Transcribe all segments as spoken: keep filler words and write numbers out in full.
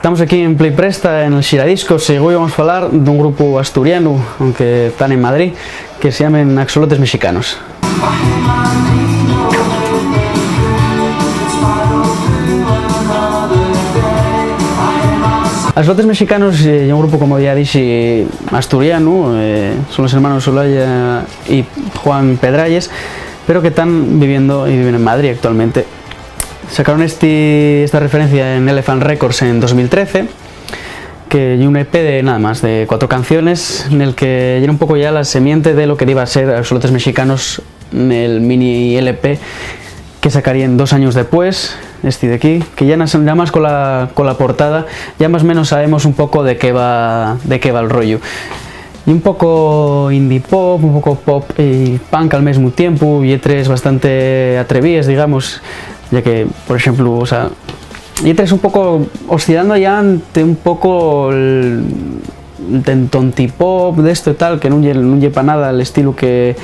Tamos aquí en Play Presta, en el Xiradiscos, y güei vamos a falar d'un grupu asturianu, aunque tán en Madrid, que se llamen Axolotes Mexicanos. Axolotes Mexicanos, eh, ye un grupu, como ya dixi, asturianu, eh, son los hermanos Olaya y Juan Pedralles, pero que tán viviendo y viven en Madrid actualmente. Sacaron esti, esta referencia en Elephant Records en dos mil trece, que ye un E P de nada más de cuatro canciones, nel que yera un poco ya la semiente de lo que iba a ser Axolotes Mexicanos, el mini L P que sacaríen dos años después, esti de aquí, que ya, nas- ya más con la, con la portada, ya más o menos sabemos un poco de qué va, de qué va el rollo. Y un poco indie pop, un poco pop y punk al mesmu tiempu, lletres bastante atrevíes, digamos, ya que, por exemplu, o sea, lletres un poco oscilando ya ante un poco el, de tonti pop, de esto y tal, que nun ye, nun ye pa nada el estilu que,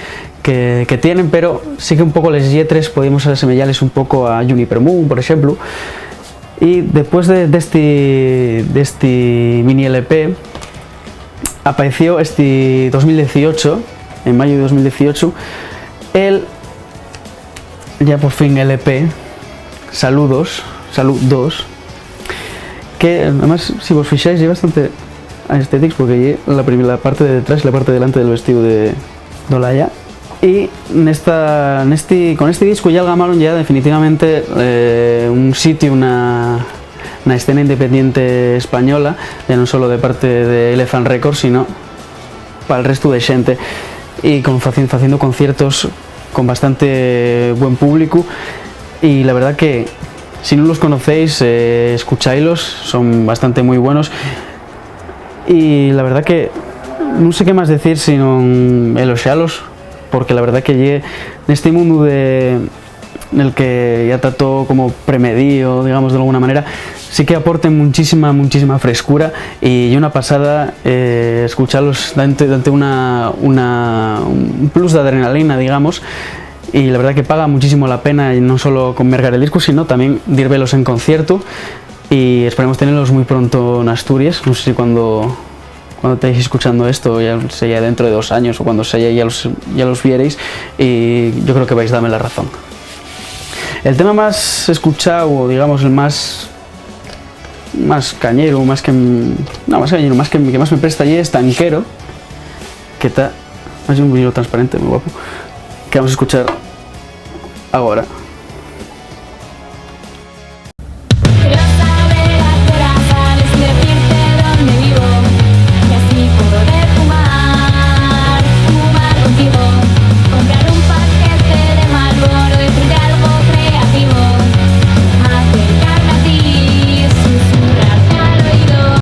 que, que tienen, pero sí que un poco les lletres podemos asemeyales un poco a Juniper Moon, por exemplu. Y después de, d'esti, d'esti mini L P, apareció esti dos mil dieciocho, en mayo de dos mil dieciocho, el, ya por fin, L P, Saludos, Salud dos, que, además, si vos fixáis, ye bastante aesthetics, porque ye la prim-, la parte de detrás y la parte de delante del vestido de, d'Olaya. Y nesta, nesti, con esti discu ya algamaron ya definitivamente, eh, un sitiu na, na escena independiente española, ya non solo de parte de Elephant Records, sino pal restu de xente, y con, faci-, faciendo conciertos con bastante buen públicu. Y la verdad que, si nun los conocéis, eh, escuchailos, son bastante muy buenos. Y la verdad que nun sé qué más decir sino eloxalos, porque la verdad que ye nesti mundu de, nel que ya ta too como premedío, digamos, de alguna manera, sí que aporten muchísima, muchísima frescura, y ye una pasada, eh, escuchalos dante, dante una, una, un plus d'adrenalina, digamos. Y la verdad que paga muchísimo la pena, y non solo con mercar el discu, sino también dir velos en conciertu. Y esperemos tenerlos muy pronto en Asturias. No sé si cuando, cuando estéis escuchando esto, ya sea dentro de dos años o cuando sea, ya los, ya los viereis. Y yo creo que vais a darme la razón. El tema más escuchado, o digamos el más, más cañero, más que, no, más cañero, más que, que más me presta, ye Estanquero, que ta, es un vinilo transparente, muy guapo, que vamos a escuchar ahora.